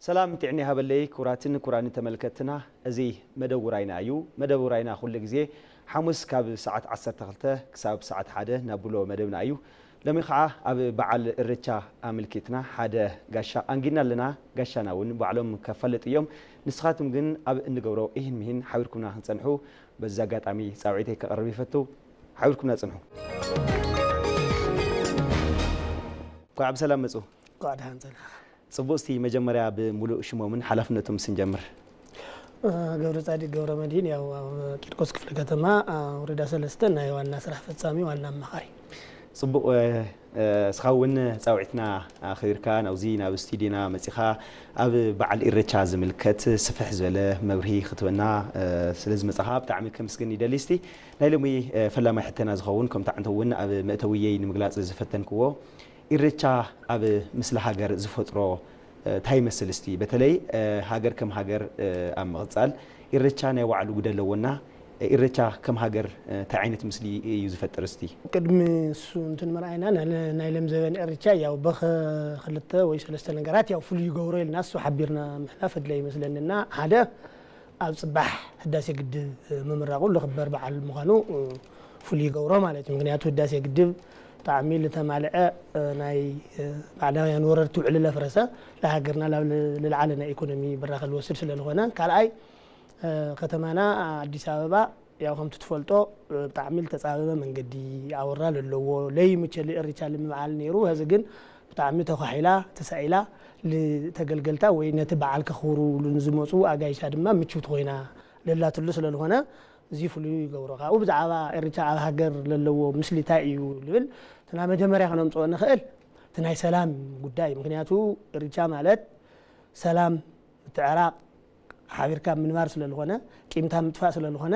ሰላም ጥዕና ይሃበለይ ክቡራትን ክቡራን ተመልከትና፣ እዚ መደብ ውራይና እዩ። መደብ ውራይና ኩሉ ግዜ ሓሙስ ካብ ሰዓት ዓሰርተ ክልተ ክሳብ ሰዓት ሓደ ናብሎ መደብና እዩ። ሎሚ ከዓ ኣብ በዓል እርቻ ኣመልኪትና ሓደ ጋሻ ኣንጊድና ኣለና። ጋሻና እውን ባዕሎም ከፋልጥ እዮም። ንስኻትኩም ግን ኣብ እንገብሮ ይህን ምሂን ሓቢርኩምና ክንጸንሑ በዚ ኣጋጣሚ ጻውዒተይ ከቕርብ ይፈቱ። ሓቢርኩምና ጽንሑ። እንኳዕ ብሰላም መጹ። እንኳዕ ደሓን ጸናኻ። ጽቡቕ፣ እስቲ መጀመርያ ብምሉእ ሽሞምን ሓላፍነቶም ስንጀምር። ገብረ ጻዲቅ ገብረ መድህን፣ ያው ኣብ ቂርቆስ ክፍለ ከተማ፣ አ፣ ወረዳ ሰለስተ ናይ ዋና ስራሕ ፈጻሚ ዋና ኣማኻሪ። ጽቡቕ፣ እ፣ እ፣ እስኻ እውን ጻውዒትና ኣኽቢርካ ናብዚ ናብ ስቱዲዮና መጺኻ ኣብ በዓል ኢሬቻ ዝምልከት ስፍሕ ዝበለ መብርሂ ክትበና፣ እ፣ ስለ ዝመጻኻ ብጣዕሚ ከምስግን ይደሊ። እስቲ ናይ ሎሚ፣ እ፣ ፈላማይ ሕተና ዝኸውን ከምቲ ዓንተ እውን ኣብ መእተውየይ ንምግላጽ ዝፈተንክዎ ኢሬቻ ኣብ ምስሊ ሃገር ዝፈጥሮ፣ እ፣ እንታይ ይመስል እስቲ? በተለይ፣ እ፣ ሃገር ከም ሃገር፣ እ፣ ኣብ ምቕጻል ኢሬቻ ናይ ባዕሉ ግደ ኣለዎና፣ እ፣ ኢሬቻ ከም ሃገር፣ እ፣ እንታይ ዓይነት ምስሊ እዩ ዝፈጥር እስቲ? ቅድሚ እሱ እንትን ምርኣይና፣ ናይ ለ-፣ ናይ ለምዘበን ኢሬቻ ያው በኸ ክልተ ወይ ሰለስተ ነገራት ያው ፍሉይ ይገብሮ ኢልና እሱ ሓቢርና ምሕላፍ ኣድላይ ይመስለኒ። እና ሓደ ኣብ ጽባሕ ህዳሴ ግድብ ምምራቑ ልኽበር በዓል ምዃኑ፣ እ፣ ፍሉይ ይገብሮ ማለት እዩ። ምክንያቱ ህዳሴ ግድብ ብጣዕሚ ልተማልዐ፣ እ፣ ናይ፣ እ፣ ባዕዳውያን ወረርቲ ውዕሊ ለፍረሰ፣ ለሃገርና ላብ ል-፣ ልልዓለ ናይ ኢኮኖሚ ብራኸ ልወስድ ስለ ልኾነ፣ ካልኣይ፣ እ፣ ከተማና ኣዲስ ኣበባ ያው ከምቲ ትፈልጦ፣ እ፣ ብጣዕሚ ልተጻበበ መንገዲ ኣወራ ለለዎ፣ ለይምቸ ልእርቻ ልምብዓል ነይሩ። ሀዚ ግን ብጣዕሚ ተኳሒላ፣ ተሳኢላ፣ ልተገልገልታ ወይ ነቲ በዓል ከኽብሩ ንዝመጹ ኣጋይሻ ድማ ምችውቲ ኮይና ለላትሉ ስለ ልኾነ፣ እዚ ፍሉይ ይገብሮ። ካብኡ ብዛዕባ ኢሬቻ ኣብ ሃገር ለለዎ ምስሊታይ እዩ ልብል፣ እቲ ናይ መጀመርያ ከነምጽኦ ንኽእል፣ እቲ ናይ ሰላም ጉዳይ እዩ። ምክንያቱ ኢሬቻ ማለት ሰላም፣ ምትዕራቕ፣ ሓቢርካ ምንባር ስለ ልኾነ፣ ቂምታ ምጥፋእ ስለ ልኾነ፣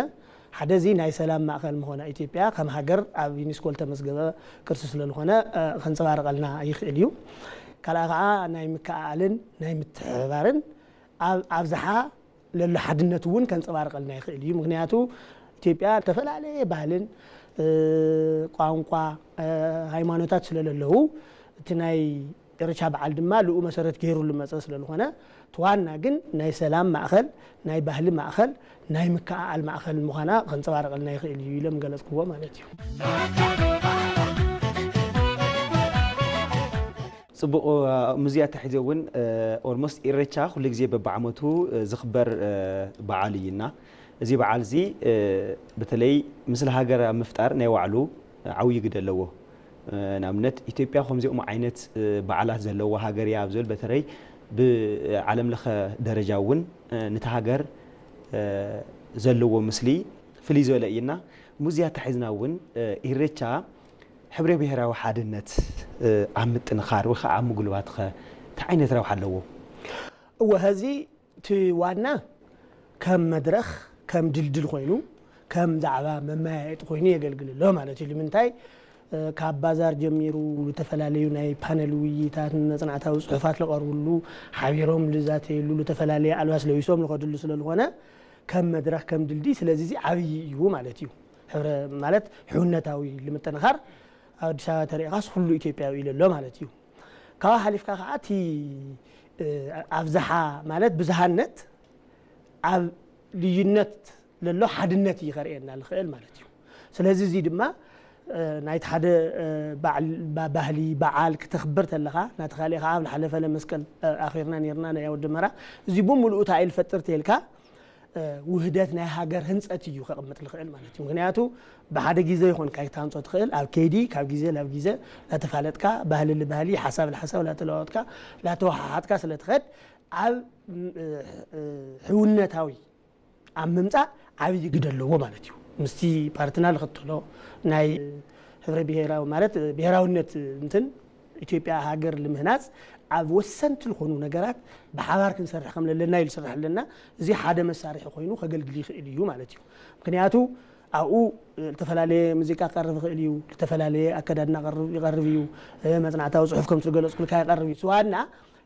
ሓደ እዚ ናይ ሰላም ማእከል ምኾና ኢትዮጵያ ከም ሃገር ኣብ ዩኒስኮ ልተመዝገበ ቅርሲ ስለ ልኾነ፣ እ፣ ከንጸባርቐልና ይኽእል እዩ። ካልኣ ኸዓ ናይ ምክእኣልን ናይ ምትሕብባርን ኣብ ኣብዝሓ ለሎ ሓድነት እውን ከንጸባርቐልና ይኽእል እዩ። ምክንያቱ ኢትዮጵያ ዝተፈላለየ ባህልን፣ እ፣ ቋንቋ፣ እ፣ ሃይማኖታት ስለ ለለዉ፣ እቲ ናይ ኢሬቻ በዓል ድማ ልኡ መሰረት ገይሩ ልመጸ ስለ ልኾነ፣ እቲ ዋና ግን ናይ ሰላም ማእከል፣ ናይ ባህሊ ማእከል፣ ናይ ምክእኣል ማእከል ምዃና ከንጸባርቐልና ይኽእል እዩ ኢለ ምገለጽክዎ ማለት እዩ። ጽቡቕ፣ እ፣ ምስዚ ኣተሓሒዘ እውን፣ እ፣ ኦልሞስት ኢሬቻ ኩሉ ግዜ በብዓመቱ፣ እ፣ ዝኽበር፣ እ፣ በዓል እዩና፣ እዚ በዓል እዚ፣ እ፣ በተለይ ምስሊ ሃገር ኣብ ምፍጣር ናይ ባዕሉ ዓብዪ ግደ ኣለዎ። እ፣ ንኣብነት ኢትዮጵያ ከምዚኦም ዓይነት፣ እ፣ በዓላት ዘለዋ ሃገር እያ ኣብ ዝብል፣ በተለይ ብዓለም ለኸ ደረጃ እውን፣ እ፣ ነቲ ሃገር፣ እ፣ ዘለዎ ምስሊ ፍልይ ዝበለ እዩና፣ ምስዚ ኣተሓሒዝና እውን፣ እ፣ ኢሬቻ ሕብረ ብሄራዊ ሓድነት፣ እ፣ ኣብ ምጥንኻር ወይ ከዓ ኣብ ምጉልባትኸ እንታይ ዓይነት ረብሓ ኣለዎ? እወ፣ ሀዚ እቲ ዋና ከም መድረኽ፣ ከም ድልድል ኮይኑ፣ ከም ዛዕባ መመያየጢ ኮይኑ የገልግል ኣሎ ማለት እዩ። ንምንታይ? እ፣ ካብ ባዛር ጀሚሩ፣ ዝተፈላለዩ ናይ ፓነል ውይይታት፣ መጽናዕታዊ ጽሑፋት ዝቐርብሉ፣ ሓቢሮም ዝዛተየሉ፣ ዝተፈላለዩ ኣልባስ ለቢሶም ዝኸድሉ ስለ ዝኾነ፣ ከም መድረኽ፣ ከም ድልድይ፣ ስለዚ እዚ ዓብዪ እዩ ማለት እዩ። ሕብረ-፣ ማለት ሕውነታዊ ንምጥንኻር ኣብ ኣዲስ ኣበባ ተሪእኻስ ኩሉ ኢትዮጵያዊ ኢሉ ኣሎ ማለት እዩ። ካብኡ ሓሊፍካ ከዓ እቲ፣ እ፣ ኣብዝሓ ማለት ብዝሃነት ኣብ ልዩነት ለሎ ሓድነት እዩ ከርእየና ዝኽእል ማለት እዩ። ስለዚ እዚ ድማ፣ እ፣ ናይቲ ሓደ፣ እ፣ በዓል፣ ባ-፣ ባህሊ፣ በዓል ክተኽብር ተለኻ፣ ናቲ ካልእ ከዓ ኣብ ዝሓለፈ ለመስቀል፣ እ፣ ኣኺርና ነይርና ናይ ኣወዲ መራ። እዚ ብምልኡ እንታይ እዩ ዝፈጥር ተልካ፣ እ፣ ውህደት ናይ ሃገር ህንጸት እዩ ከቕምጥ ዝኽእል ማለት እዩ። ምክንያቱ ብሓደ ግዜ ይኾን ካይታንጾ ትኽእል፣ ኣብ ከይዲ ካብ ግዜ ናብ ግዜ ላተፋለጥካ፣ ባህሊ ልባህሊ፣ ሓሳብ ልሓሳብ ላተለዋወጥካ፣ ላተወሓሓጥካ ስለ ትኸድ፣ ኣብ፣ እ፣ እ፣ ሕውነታዊ ኣብ ምምጻእ ዓብዪ ግደ ኣለዎ ማለት እዩ። ምስቲ ፓርትና ልኽተሎ ናይ ሕብረ ብሄራዊ ማለት ብሄራውነት እንትን ኢትዮጵያ ሃገር ልምህናጽ ኣብ ወሰንቲ ዝኾኑ ነገራት ብሓባር ክንሰርሕ ከም ለለና እዩ ዝስራሕ ኣለና። እዚ ሓደ መሳርሒ ኮይኑ ከገልግል ይኽእል እዩ ማለት እዩ። ምክንያቱ ኣብኡ ዝተፈላለየ ሙዚቃ ክቐርብ ይኽእል እዩ፣ ዝተፈላለየ ኣከዳድና ቀርብ-፣ ይቐርብ እዩ፣ መጽናዕታዊ ጽሑፍ ከም ዝገለጽኩልካ ይቐርብ እዩ። ስዋና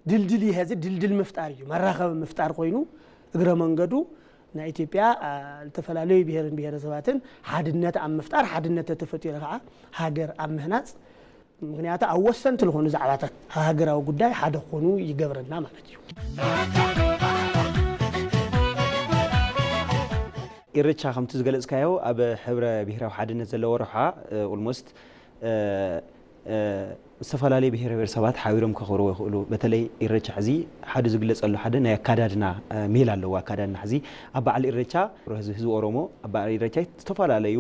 ድልድል ይሀዚ ድልድል ምፍጣር እዩ፣ መራኸቢ ምፍጣር ኮይኑ እግረ መንገዱ ናይ ኢትዮጵያ፣ አ፣ ዝተፈላለዩ ብሄርን ብሄረሰባትን ሓድነት ኣብ ምፍጣር፣ ሓድነት ተተፈጢሩ ከዓ ሃገር ኣብ ምህናጽ ምክንያቱ ኣብ ወሰንቲ ዝኾኑ ዛዕባታት ሃገራዊ ጉዳይ ሓደ ክኾኑ ይገብረና ማለት እዩ። ኢሬቻ ከምቲ ዝገለጽካዮ ኣብ ሕብረ ብሄራዊ ሓድነት ዘለዎ ረብሓ ኦልሞስት ዝተፈላለዩ ብሄረ ብሄረሰባት ሓቢሮም ከኽብርዎ ይኽእሉ። በተለይ ኢሬቻ ሕዚ ሓደ ዝግለጸሉ ሓደ ናይ ኣካዳድና ሜላ ኣለዎ። ኣካዳድና ሕዚ ኣብ በዓል ኢሬቻ ህዝቢ ኦሮሞ ኣብ በዓል ኢሬቻ ዝተፈላለዩ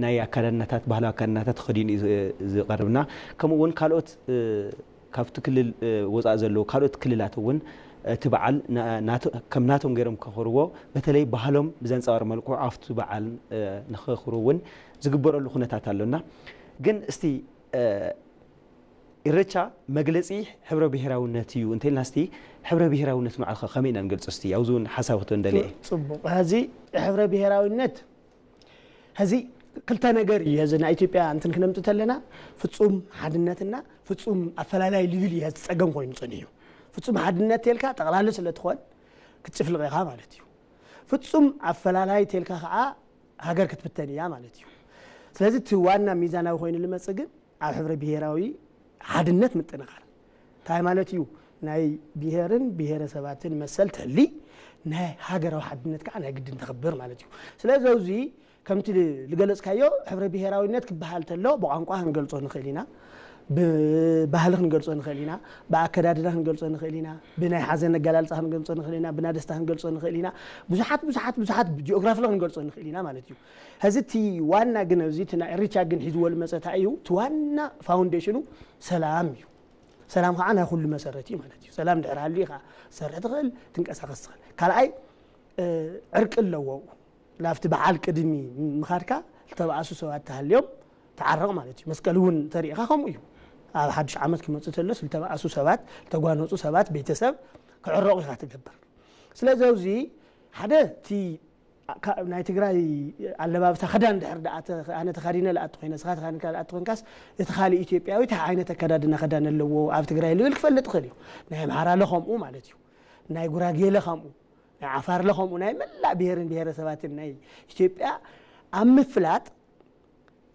ናይ ኣካዳድናታት ባህላዊ ኣካዳድናታት ተኸዲኑ እዩ ዝቐርብና። ከምኡ እውን ካልኦት ካብቲ ክልል ወፃእ ዘለዉ ካልኦት ክልላት እውን እቲ በዓል ከም ናቶም ገይሮም ከኽብርዎ በተለይ ባህሎም ብዘንፀባርቕ መልክዑ ኣብቲ በዓል ንኸኽብሩ እውን ዝግበረሉ ኩነታት ኣሎና። ግን እስቲ ኢሬቻ መግለፂ ሕብረ ብሄራውነት እዩ እንተልና እስቲ ሕብረ ብሄራውነት ንባዕልኻ ከመይ ኢና ንገልፆ? እስቲ ኣብዚ እውን ሓሳብ ክትህበኒ ደልየ። ፅቡቕ። ሕዚ ሕብረ ብሄራዊነት ሕዚ ክልተ ነገር እዩ። ሕዚ ናይ ኢትዮጵያ እንትን ክነምፅ ተለና ፍፁም ሓድነትና ፍፁም ኣፈላላይ ልብል እዩ ሕዚ ፀገም ኮይኑ ፀኒሑ። ፍፁም ሓድነት ተልካ ጠቕላሊ ስለ ትኾን ክትጭፍልቕ ኢኻ ማለት እዩ። ፍፁም ኣፈላላይ ተልካ ከዓ ሃገር ክትብተን እያ ማለት እዩ። ስለዚ እቲ ዋና ሚዛናዊ ኮይኑ ልመፅእ ግን ኣብ ሕብረ ብሄራዊ ሓድነት ምጥንኻር እንታይ ማለት እዩ? ናይ ብሄርን ብሄረሰባትን መሰል ትሕሊ ናይ ሃገራዊ ሓድነት ከዓ ናይ ግድን ተኽብር ማለት እዩ። ስለዚ ኣብዚ ከምቲ ዝገለፅካዮ ሕብረ ብሄራዊነት ክበሃል ተሎ ብቋንቋ ክንገልፆ ንኽእል ኢና፣ ብባህሊ ክንገልፆ ንኽእል ኢና፣ ብኣከዳድና ክንገልፆ ንኽእል ኢና፣ ብናይ ሓዘን ኣገላልፃ ክንገልፆ ንኽእል ኢና፣ ብናደስታ ክንገልፆ ንኽእል ኢና፣ ብዙሓት ብዙሓት ብዙሓት ጂኦግራፊ ክንገልፆ ንኽእል ኢና ማለት እዩ። ሕዚ እቲ ዋና ግን ኣብዚ እቲ ናይ ኢሬቻ ግን ሒዝዎ ልመፀ እንታይ እዩ? እቲ ዋና ፋውንዴሽኑ ሰላም እዩ። ሰላም ከዓ ናይ ኩሉ መሰረት እዩ ማለት እዩ። ሰላም ድሕር ሃልዩ ኢኻ ትሰርሕ ትኽእል፣ ትንቀሳቐስ ትኽእል። ካልኣይ ዕርቂ ኣለዎ። ላብቲ በዓል ቅድሚ ምኻድካ ዝተባእሱ ሰባት ተሃልዮም ተዓረቕ ማለት እዩ። መስቀል እውን ተሪእኻ ከምኡ እዩ። ኣብ ሓዱሽ ዓመት ክመፅእ ተሎስ ዝተባእሱ ሰባት ዝተጓነፁ ሰባት ቤተሰብ ክዕረቑ ኢኻ ትገብር። ስለዚ ኣብዚ ሓደ እቲ ናይ ትግራይ ኣለባብሳ ክዳን ድሕር ኣነ ተኻዲነ ልኣት ኮይነ ስኻ ተኻዲንካ ልኣት ኮይንካስ እቲ ካልእ ኢትዮጵያዊ እንታይ ዓይነት ኣከዳድና ክዳን ኣለዎ ኣብ ትግራይ ልብል ክፈልጥ ይኽእል እዩ። ናይ ኣምሓራ ለ ከምኡ ማለት እዩ። ናይ ጉራጌ ለ ከምኡ ናይ ዓፋር ለ ከምኡ ናይ መላእ ብሄርን ብሄረሰባትን ናይ ኢትዮጵያ ኣብ ምፍላጥ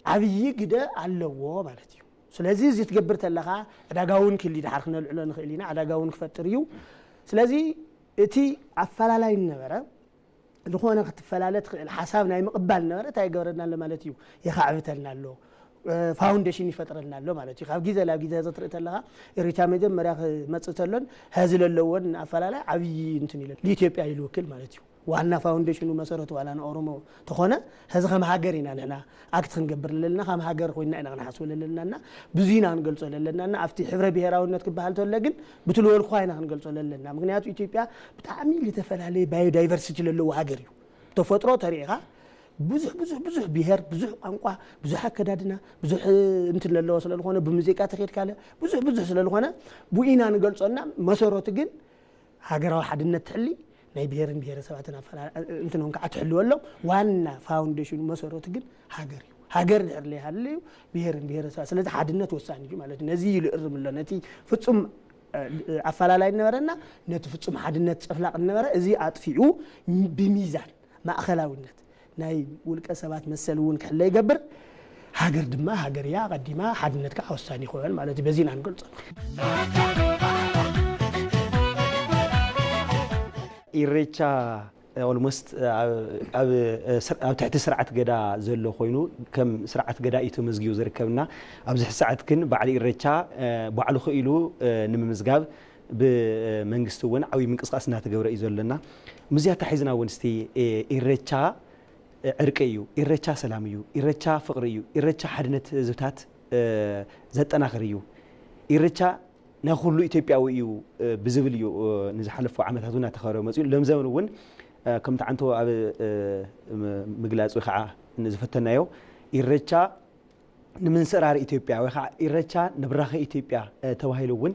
ዓብዪ ግደ ኣለዎ ማለት እዩ። ስለዚ እዚ ትገብር ተለኻ ዕዳጋ እውን ክሊ ድሓር ክነልዕሎ ንኽእል ኢና። ዕዳጋ እውን ክፈጥር እዩ። ስለዚ እቲ ኣፈላላይ ነበረ ዝኾነ ክትፈላለ ትኽእል ሓሳብ ናይ ምቕባል ነበረ እንታይ ይገብረልና ኣሎ ማለት እዩ። የኻዕብተልና ኣሎ። ፋውንዴሽን ይፈጥረልና ኣሎ ማለት እዩ። ካብ ግዜ ናብ ግዜ ዘትርኢ ተለኻ ኢሬቻ መጀመርያ ክመፅእ ተሎን ሀዚ ለለዎን ኣፈላላይ ዓብዪ እንትን ኢለ ንኢትዮጵያ እዩ ልውክል ማለት እዩ። ዋና ፋውንዴሽኑ መሰረቱ ዋላ ንኦሮሞ ተኾነ ሀዚ ከም ሃገር ኢና ንሕና ኣክት ክንገብር ለለና ከም ሃገር ኮይና ኢና ክንሓስብ ለለና እና ብዙ ኢና ክንገልጾ ለለና እና ኣብቲ ሕብረ ብሄራውነት ክበሃል ተሎ ግን ብትልወልኳ ኢና ክንገልጾ ለለና። ምክንያቱ ኢትዮጵያ ብጣዕሚ ዝተፈላለየ ባዮዳይቨርሲቲ ለለዎ ሃገር እዩ። ተፈጥሮ ተሪኢኻ ብዙሕ ብዙሕ ብዙሕ ብሄር ብዙሕ ቋንቋ ብዙሕ ኣከዳድና ብዙሕ እንትን ለለዎ ስለዝኾነ ብሙዚቃ ተኸድካለ ብዙሕ ብዙሕ ስለዝኾነ ብኢና ንገልጾና መሰረቱ ግን ሃገራዊ ሓድነት ትሕሊ ናይ ብሄርን ብሄረሰባትን ኣፈላ እንትኖም ከዓ ትሕልወሎም ዋና ፋውንዴሽኑ መሰረቱ ግን ሃገር እዩ። ሃገር ድሕር ለይሃለዩ ብሄርን ብሄረሰባት ስለዚ ሓድነት ወሳኒ እዩ ማለት እዩ። ነዚ እዩ ልእርም ኣሎ ነቲ ፍፁም ኣፈላላይ ነበረና ነቲ ፍፁም ሓድነት ጨፍላቕ ነበረ እዚ ኣጥፊኡ ብሚዛን ማእኸላውነት ናይ ውልቀ ሰባት መሰል እውን ክሕለ ይገብር። ሃገር ድማ ሃገር እያ ቀዲማ ሓድነት ከዓ ወሳኒ ይኸውን ማለት እዩ። በዚ ኢና ንገልፆ። ኢሬቻ ኦልሞስት ኣብ ትሕቲ ስርዓት ገዳ ዘሎ ኮይኑ ከም ስርዓት ገዳ እዩ ተመዝጊቡ ዝርከብና ኣብዚ ሰዓት ግን በዓል ኢሬቻ ባዕሉ ክኢሉ ንምምዝጋብ ብመንግስቲ እውን ዓብዪ ምንቅስቃስ እናተገብረ እዩ ዘለና። ምስዚኣ ተታሒዝና እውን እስቲ ኢሬቻ ዕርቂ እዩ፣ ኢሬቻ ሰላም እዩ፣ ኢሬቻ ፍቕሪ እዩ፣ ኢሬቻ ሓድነት ህዝብታት ዘጠናኽር እዩ፣ ኢሬቻ ናይ ኩሉ ኢትዮጵያዊ እዩ ብዝብል እዩ ንዝሓለፉ ዓመታት እውን እናተኸበረ መፅኡ። ሎም ዘመን እውን ከምቲ ዓንቶ ኣብ ምግላፅ ወይ ከዓ ዝፈተናዮ ኢሬቻ ንምንስራር ኢትዮጵያ ወይ ከዓ ኢሬቻ ንብራኸ ኢትዮጵያ ተባሂሉ እውን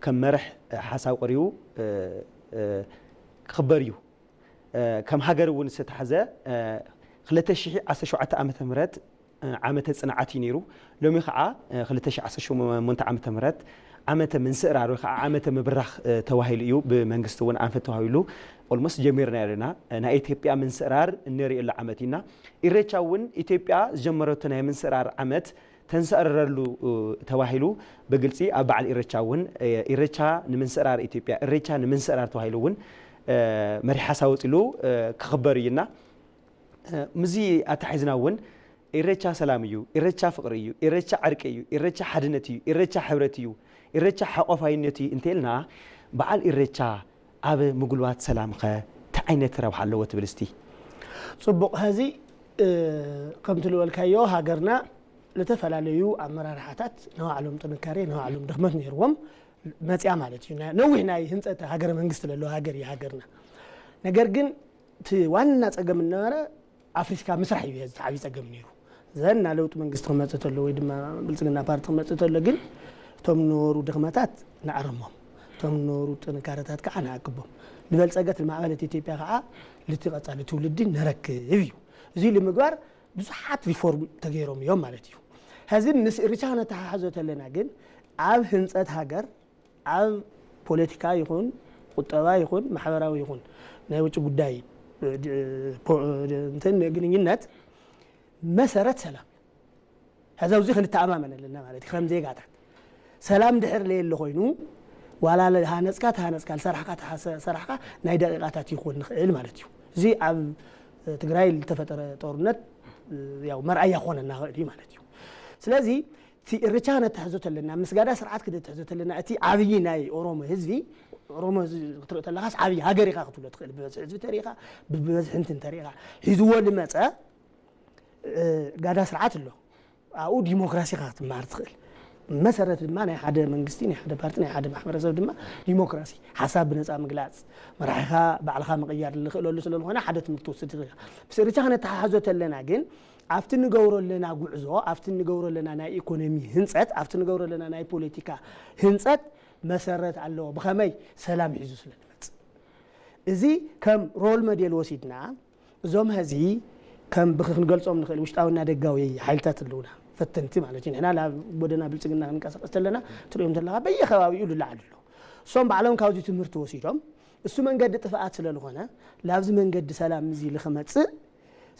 ከም መርሕ ሓሳብ ቀሪቡ ክኽበር እዩ። ከም ሃገር እውን ዝተታሕዘ ክልተ ሽሕ ዓሰርተ ሸውዓተ ዓመተ ምህረት ዓመተ ፅንዓት እዩ ነይሩ። ሎሚ ከዓ ክልተ ሽሕ ዓሰርተ ሸሞንተ ዓመተ ምህረት ዓመተ ምንስእራር ወይ ከዓ ዓመተ ምብራኽ ተባሂሉ እዩ ብመንግስቲ እውን ኣንፈት ተባሂሉ ኦልሞስት ጀሚርና ኣለና። ናይ ኢትዮጵያ ምንስእራር እንሪእሉ ዓመት እዩና ኢሬቻ እውን ኢትዮጵያ ዝጀመረቶ ናይ ምንስእራር ዓመት ተንሰእረረሉ ተባሂሉ ብግልፂ ኣብ በዓል ኢሬቻ እውን ኢሬቻ ንምንስእራር ኢትዮጵያ ኢሬቻ ንምንስእራር ተባሂሉ እውን መሪሕ ሓሳብ ወፂሉ ክኽበር እዩ እና ምዚ ኣተሓሒዝና እውን ኢሬቻ ሰላም እዩ፣ ኢሬቻ ፍቕሪ እዩ፣ ኢሬቻ ዕርቂ እዩ፣ ኢሬቻ ሓድነት እዩ፣ ኢሬቻ ሕብረት እዩ፣ ኢሬቻ ሓቆፋይነት እዩ እንተልና በዓል ኢሬቻ ኣብ ምጉልባት ሰላም ኸ እንታይ ዓይነት ረብሓ ኣለዎ ትብል እስቲ? ፅቡቕ ሕዚ ከምቲ ዝበልካዮ ሃገርና ልተፈላለዩ ኣመራርሓታት ንባዕሎም ጥንካሬ ንባዕሎም ድኽመት ነይርዎም መፅያ ማለት እዩ። ነዊሕ ናይ ህንፀት ሃገረ መንግስቲ ለለዎ ሃገር እዩ ሃገርና። ነገር ግን እቲ ዋና ፀገም እነበረ ኣፍሪካ ምስራሕ እዩ ዝዓብይ ፀገም ነይሩ። ዘና ለውጢ መንግስቲ ክመፅእ ተሎ ወይ ድማ ብልፅግና ፓርቲ ክመፅእ ተሎ ግን እቶም ነበሩ ድኽመታት ንኣረሞም፣ እቶም ነበሩ ጥንካረታት ከዓ ንኣቅቦም። ዝበልፀገት ዝማዕበለት ኢትዮጵያ ከዓ ልቲ ቀፃሊ ትውልዲ ነረክብ እዩ። እዚ ንምግባር ብዙሓት ሪፎርም ተገይሮም እዮም ማለት እዩ። ሕዚ ምስ እርቻ ነተሓሕዞ ተለና ግን ኣብ ህንፀት ሃገር ኣብ ፖለቲካ ይኹን ቁጠባ ይኹን ማሕበራዊ ይኹን ናይ ውጭ ጉዳይ እንትን ግንኙነት መሰረት ሰላም እዩ። ሕዚ ኣብዚ ክንተኣማመን ኣለና ማለት እዩ። ከም ዜጋታት ሰላም ድሕር ለየለ ኮይኑ ዋላ ሃነፅካ ተሃነፅካ ዝሰራሕካ ተሰራሕካ ናይ ደቂቃታት ይኾን ንኽእል ማለት እዩ። እዚ ኣብ ትግራይ ዝተፈጠረ ጦርነት ያው መርኣያ ክኾነና ክእል እዩ ማለት እዩ። ስለዚ እቲ እርቻ ነትሕዞ ተለና ምስ ጋዳ ስርዓት ክነትሕዞ ተለና እቲ ዓብዪ ናይ ኦሮሞ ህዝቢ ኦሮሞ ህዝቢ ክትርኢ ተለካስ ዓብዪ ሃገር ኢኻ ክትብሎ ትኽእል ብበዝሒ ህዝቢ ተሪኢኻ ብበዝሒ እንትን ተሪኢኻ ሒዝዎ ልመፀ ጋዳ ስርዓት ኣሎ ኣብኡ ዲሞክራሲ ኢኻ ክትመሃር ትኽእል መሰረት ድማ ናይ ሓደ መንግስቲ ናይ ሓደ ፓርቲ ናይ ሓደ ማሕበረሰብ ድማ ዲሞክራሲ ሓሳብ ብነፃ ምግላፅ መራሒኻ ባዕልኻ ምቕያር ልኽእለሉ ስለዝኾነ ሓደ ትምህርቲ ትወስድ ትኽእል ኢኻ ምስ እርቻ ክነተሓሕዞ ተለና ግን ኣብቲ ንገብሮ ኣለና ጉዕዞ ኣብቲ ንገብሮ ኣለና ናይ ኢኮኖሚ ህንፀት ኣብቲ ንገብሮ ኣለና ናይ ፖለቲካ ህንፀት መሰረት ኣለዎ ብኸመይ ሰላም ሒዙ ስለ ዝመፅእ እዚ ከም ሮል መዴል ወሲድና እዞም ሀዚ ከም ብክ ክንገልፆም ንኽእል ውሽጣዊና ደጋዊ ሓይልታት ኣለውና ፈተንቲ ማለት እዩ ንሕና ናብ ጎደና ብልፅግና ክንቀሳቀስ ተለና ትሪኦም ተለካ በየከባቢኡ ልላዓል ኣሎ እሶም ባዕሎም ካብዚ ትምህርቲ ወሲዶም እሱ መንገዲ ጥፍኣት ስለ ዝኾነ ላብዚ መንገዲ ሰላም እዚ ልክመፅእ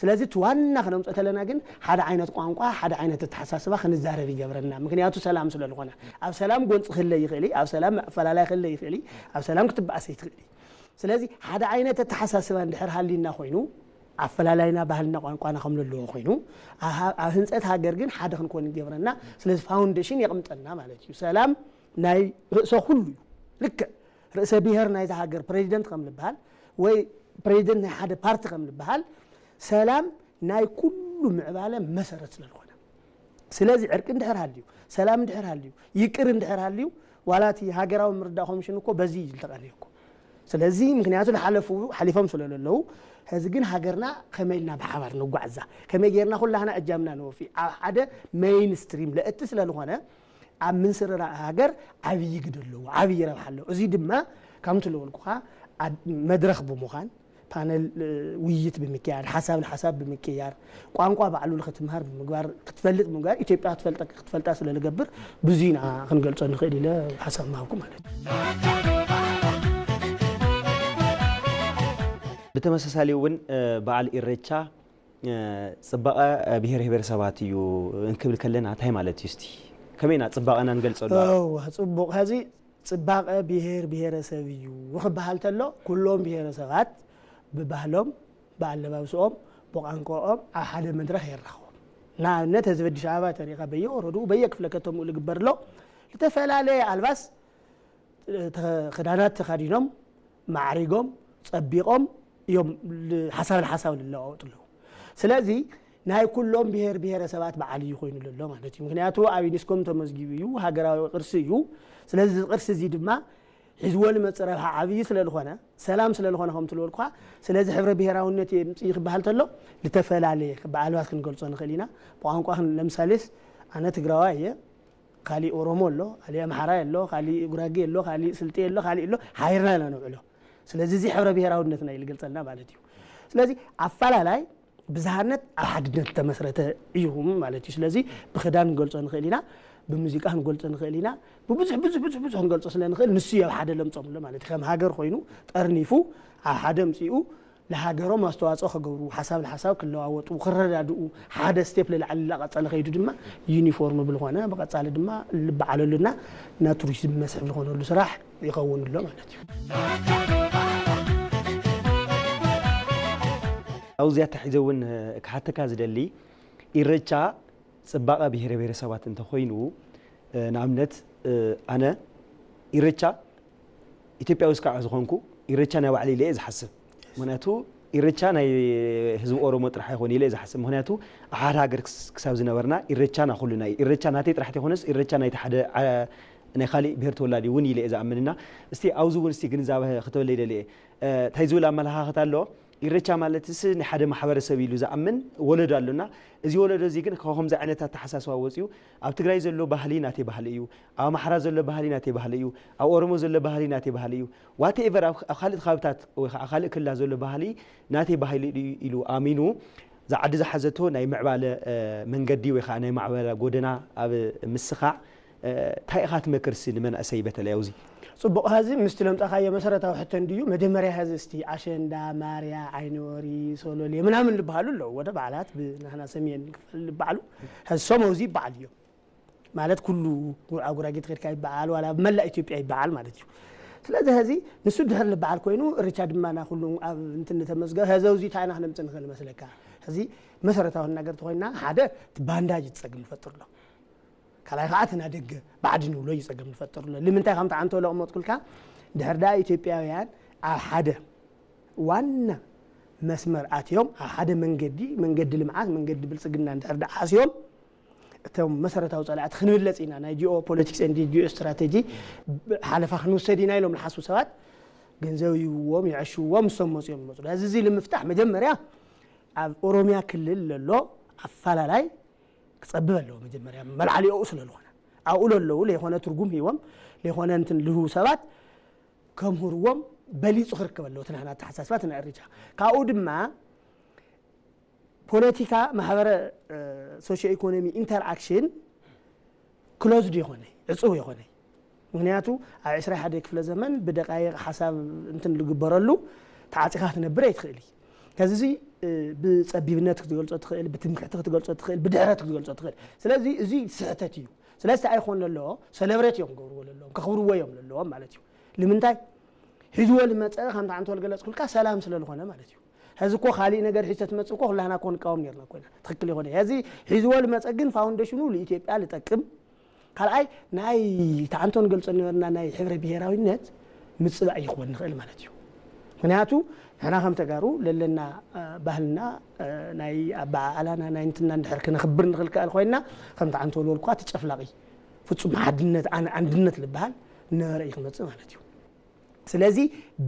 ስለዚ እቲ ዋና ክነምፀ ተለና ግን ሓደ ዓይነት ቋንቋ ሓደ ዓይነት ኣተሓሳስባ ክንዛረብ ይገብረና ምክንያቱ ሰላም ስለ ዝኾነ ኣብ ሰላም ጎንፂ ክለ ይኽእል ኣብ ሰላም ኣፈላላይ ክለ ይኽእል ኣብ ሰላም ክትበኣሰ ይትኽእል ስለዚ ሓደ ዓይነት ኣተሓሳስባ እንድሕር ሃሊና ኮይኑ ኣፈላላይና ባህልና ቋንቋና ከም ዘለዎ ኮይኑ ኣብ ህንፀት ሃገር ግን ሓደ ክንኮን ይገብረና ስለዚ ፋውንዴሽን የቕምጠልና ማለት እዩ ሰላም ናይ ርእሰ ኩሉ እዩ ልክዕ ርእሰ ብሄር ናይዚ ሃገር ፕሬዚደንት ከም ንበሃል ወይ ፕሬዚደንት ናይ ሓደ ፓርቲ ከም ንበሃል ሰላም ናይ ኩሉ ምዕባለ መሰረት ስለ ዝኾነ ስለዚ ዕርቂ እንድሕር ሃልዩ ሰላም እንድሕር ሃልዩ ይቅር እንድሕር ሃልዩ ዋላ እቲ ሃገራዊ ምርዳእ ኮሚሽን እኮ በዚ እዩ ዝተቐነየ እኮ ስለዚ ምክንያቱ ዝሓለፉ ሓሊፎም ስለ ዘለዉ ሕዚ ግን ሃገርና ከመይ ኢልና ብሓባር ንጓዕዛ ከመይ ጌርና ኩላህና እጃምና ንወፊ ኣብ ሓደ ሜይን ስትሪም ለእቲ ስለ ዝኾነ ኣብ ምንስርራእ ሃገር ዓብዪ ግደ ኣለዎ ዓብዪ ረብሓ ኣለዎ እዚ ድማ ከምቲ ዝበልኩኻ መድረኽ ብምዃን ፓነል ውይይት ብምክያድ ሓሳብ ንሓሳብ ብምክያር ቋንቋ ባዕሉ ንክትምሃር ብምግባር ክትፈልጥ ብምግባር ኢትዮጵያ ክትፈልጠ ክትፈልጣ ስለ ንገብር ብዙ ኢና ክንገልፆ ንኽእል ኢለ ሓሳብ ምሃብኩ ማለት እዩ ብተመሳሳሊ እውን በዓል ኢሬቻ ፅባቐ ብሄር ብሄረሰባት እዩ እንክብል ከለና እንታይ ማለት እዩ እስቲ ከመይና ፅባቐና ንገልፀሉ ፅቡቕ ሕዚ ፅባቐ ብሄር ብሄረሰብ እዩ ክበሃል ተሎ ኩሎም ብሄረሰባት ብባህሎም ብኣለባብስኦም ብቋንቋኦም ኣብ ሓደ መድረኽ የራኽቦም ንኣብነት ህዝቢ ኣዲስ ኣበባ ተሪኻ በየወረድኡ በየክፍለ ከተምኡ ዝግበር ኣሎ ዝተፈላለየ ኣልባስ ክዳናት ተኸዲኖም ማዕሪጎም ፀቢቖም እዮም ሓሳብ ንሓሳብ ዝለዋወጡ ኣለዉ ስለዚ ናይ ኩሎም ብሄር ብሄረሰባት በዓል እዩ ኮይኑ ዘሎ ማለት እዩ ምክንያቱ ኣብ ዩኒስኮም ተመዝጊቡ እዩ ሃገራዊ ቅርሲ እዩ ስለዚ ቅርሲ እዚ ድማ ሒዝዎ ልመፅእ ረብሓ ዓብዪ ስለ ዝኾነ ሰላም ስለ ዝኾነ ከም ትልበልኩኻ ስለዚ ሕብረ ብሄራውነት የምፅእ ክበሃል ተሎ ዝተፈላለየ ብኣልባት ክንገልፆ ንኽእል ኢና ብቋንቋ ለምሳሌስ ኣነ ትግራዋ እየ ካሊእ ኦሮሞ ኣሎ ካሊእ ኣምሓራይ ኣሎ ካሊእ ጉራጌ ኣሎ ካሊእ ስልጤ ኣሎ ካሊእ ኣሎ ሓይርና ኢና ንውዕሎ ስለዚ እዚ ሕብረ ብሄራውነትና እዩ ዝገልፀልና ማለት እዩ ስለዚ ኣፈላላይ ብዝሃነት ኣብ ሓድነት ዝተመስረተ እዩ ማለት እዩ ስለዚ ብክዳን ክንገልፆ ንኽእል ኢና ብሙዚቃ ክንገልፆ ንኽእል ኢና ብብዙሕ ብዙሕ ብዙሕ ብዙሕ ክንገልፆ ስለ ንኽእል ንሱ እዩ ኣብ ሓደ ለምፆም ኣሎ ማለት እዩ ከም ሃገር ኮይኑ ጠርኒፉ ኣብ ሓደ ምፅኡ ለሃገሮም ኣስተዋፅኦ ከገብሩ፣ ሓሳብ ንሓሳብ ክለዋወጡ፣ ክረዳድኡ፣ ሓደ ስቴፕ ለላዕሊ ላቐፀለ ከይዱ ድማ ዩኒፎርም ብልኾነ ብቐፃሊ ድማ ልበዓለሉና፣ ናብ ቱሪዝም መስሕብ ዝኾነሉ ስራሕ ይኸውን ኣሎ ማለት እዩ። ኣብዚኣ ተሒዘ እውን ክሓተካ ዝደሊ፣ ኢረቻ ፅባቐ ብሄረ ብሄረሰባት እንተኾይኑ፣ ንኣብነት ኣነ ኢረቻ ኢትዮጵያዊ እስካዕ ዝኾንኩ ኢረቻ ናይ ባዕለ ኢለ እየ ዝሓስብ። ምክንያቱ ኢረቻ ናይ ህዝቢ ኦሮሞ ጥራሕ ኣይኮን ኢለ እየ ዝሓስብ። ምክንያቱ ኣብ ሓደ ሃገር ክሳብ ዝነበርና ኢረቻ ናይ ኩሉና እዩ። ኢረቻ ናተይ ጥራሕ ተይኮነስ ኢረቻ ናይቲ ሓደ ናይ ካሊእ ብሄር ተወላዲ እውን ኢለ እየ ዝኣምንና። እስቲ ኣብዚ እውን እስቲ ግንዛበ ክትበለይ ደሊ እየ። እንታይ ዝብል ኣመለኻኽታ ኣሎ? ኢሬቻ ማለትስ ናይ ሓደ ማሕበረሰብ ኢሉ ዝኣምን ወለዶ ኣሎና። እዚ ወለዶ እዚ ግን ካብ ከምዚ ዓይነት ኣተሓሳስባ ወፂኡ ኣብ ትግራይ ዘሎ ባህሊ ናተይ ባህሊ እዩ፣ ኣብ ኣምሓራ ዘሎ ባህሊ ናተይ ባህሊ እዩ፣ ኣብ ኦሮሞ ዘሎ ባህሊ ናተይ ባህሊ እዩ፣ ዋትኤቨር ኣብ ካልእ ከባብታት ወይ ከዓ ካልእ ክልላት ዘሎ ባህሊ ናተይ ባህሊ እዩ ኢሉ ኣሚኑ ዝዓዲ ዝሓዘቶ ናይ ምዕባለ መንገዲ ወይ ከዓ ናይ ማዕበላ ጎደና ኣብ ምስኻዕ እንታይ ኢኻ ትመክርሲ ንመናእሰይ በተለይ ኣብዚ? ፅቡቕ። ሀዚ ምስቲ ለምፃኻዮ መሰረታዊ ሕቶ እንድዩ። መጀመርያ ሀዚ እስቲ ኣሸንዳ፣ ማርያ፣ ዓይኒ ወሪ፣ ሶሎሌ ምናምን ልበሃሉ ኣለዉ። ወደ በዓላት ብናህና ሰሜን ክፋል ልበዓሉ ሀዚ ሶም ኣብዚ ይበዓል እዮም። ማለት ኩሉ ጉራ ጉራጌ ትኸድካ ይበዓል ዋላ ኣብ መላእ ኢትዮጵያ ይበዓል ማለት እዩ። ስለዚ ሀዚ ንሱ ድሕር ልበዓል ኮይኑ እርቻ ድማ ና ኩሉ ኣብ እንትን ተመዝገብ ሀዚ ኣብዚ እንታይ ኢና ክነምፅእ ንኽእል መስለካ? ሀዚ መሰረታዊ ነገር ተኾይና ሓደ ባንዳጅ ትፀግም ንፈጥር ኣሎ። ካልኣይ ከዓ እቲ ናደገ ባዕዲ ንብሎ እዩ ፀገም ንፈጥር ኣሎ። ልምንታይ ከምቲ ዓንቶ ለቕመጥኩልካ ድሕር ደኣ ኢትዮጵያውያን ኣብ ሓደ ዋና መስመር ኣትዮም ኣብ ሓደ መንገዲ መንገዲ ልምዓት መንገዲ ብልፅግና እንድሕር ደኣ ሓስዮም እቶም መሰረታዊ ፀላእቲ ክንብለፅ ኢና ናይ ጂኦ ፖለቲክስ ን ጂኦ ስትራቴጂ ሓለፋ ክንውሰድ ኢና ኢሎም ዝሓስቡ ሰባት ገንዘብ ይህብዎም ይዕሽውዎም ንሶም መፅኦም ይመፅሉ። እዚ እዚ ንምፍታሕ መጀመርያ ኣብ ኦሮሚያ ክልል ለሎ ኣፈላላይ ክፀብብ ኣለዎ። መጀመርያ መልዓሊኦኡ ስለ ዝኾነ ኣብኡ ለለዉ ለይኮነ ትርጉም ሂቦም ለይኮነ እንትን ልህቡ ሰባት ከምህርዎም በሊፁ ክርከብ ኣለዎ። እቲ ናህና ኣተሓሳስባ እቲ ናይ እርቻ ካብኡ ድማ ፖለቲካ ማሕበረ ሶሾ ኢኮኖሚ ኢንተርኣክሽን ክሎዝድ የኾነ ዕፁው የኾነ። ምክንያቱ ኣብ ዕስራ ሓደ ክፍለ ዘመን ብደቃይቕ ሓሳብ እንትን ልግበረሉ ተዓፂኻ ክትነብር ኣይትኽእል እዩ። ከዚ እዚ ብፀቢብነት ክትገልፆ ትኽእል፣ ብትምክሕቲ ክትገልፆ ትኽእል፣ ብድሕረት ክትገልፆ ትኽእል። ስለዚ እዚ ስሕተት እዩ። ስለዚ ኣይኮን ለለዎ ሰለብሬት እዮም ክገብርዎ ለለዎም ከኽብርዎ እዮም ለለዎም ማለት እዩ። ልምንታይ ሒዝዎ ልመፀ ከምቲ ዓንቶ ልገለፅኩልካ ሰላም ስለ ዝኾነ ማለት እዩ። ሕዚ እኮ ካሊእ ነገር ሒዝተ ትመፅእ እኮ ኩላህና እኮ ንቃወም ነርና ኮይና ትክክል ይኮነ ሕዚ ሒዝዎ ልመፀ ግን ፋውንዴሽኑ ልኢትዮጵያ ልጠቅም ካልኣይ ናይ ተዓንቶ ንገልፆ ነበርና ናይ ሕብረ ብሄራዊነት ምፅባእ ይኽወን ንኽእል ማለት እዩ። ምክንያቱ ንሕና ከም ተጋሩ ለለና ባህልና ናይ ኣበዓዕላና ናይ እንትና እንድሕር ክነኽብር ንኽእል ከኣል ኮይና ከም ተዓንቶ ልበልኳ እቲ ጨፍላቂ ፍፁም ሓድነት ኣነ ኣንድነት ልበሃል ነበረ እዩ ክመፅእ ማለት እዩ። ስለዚ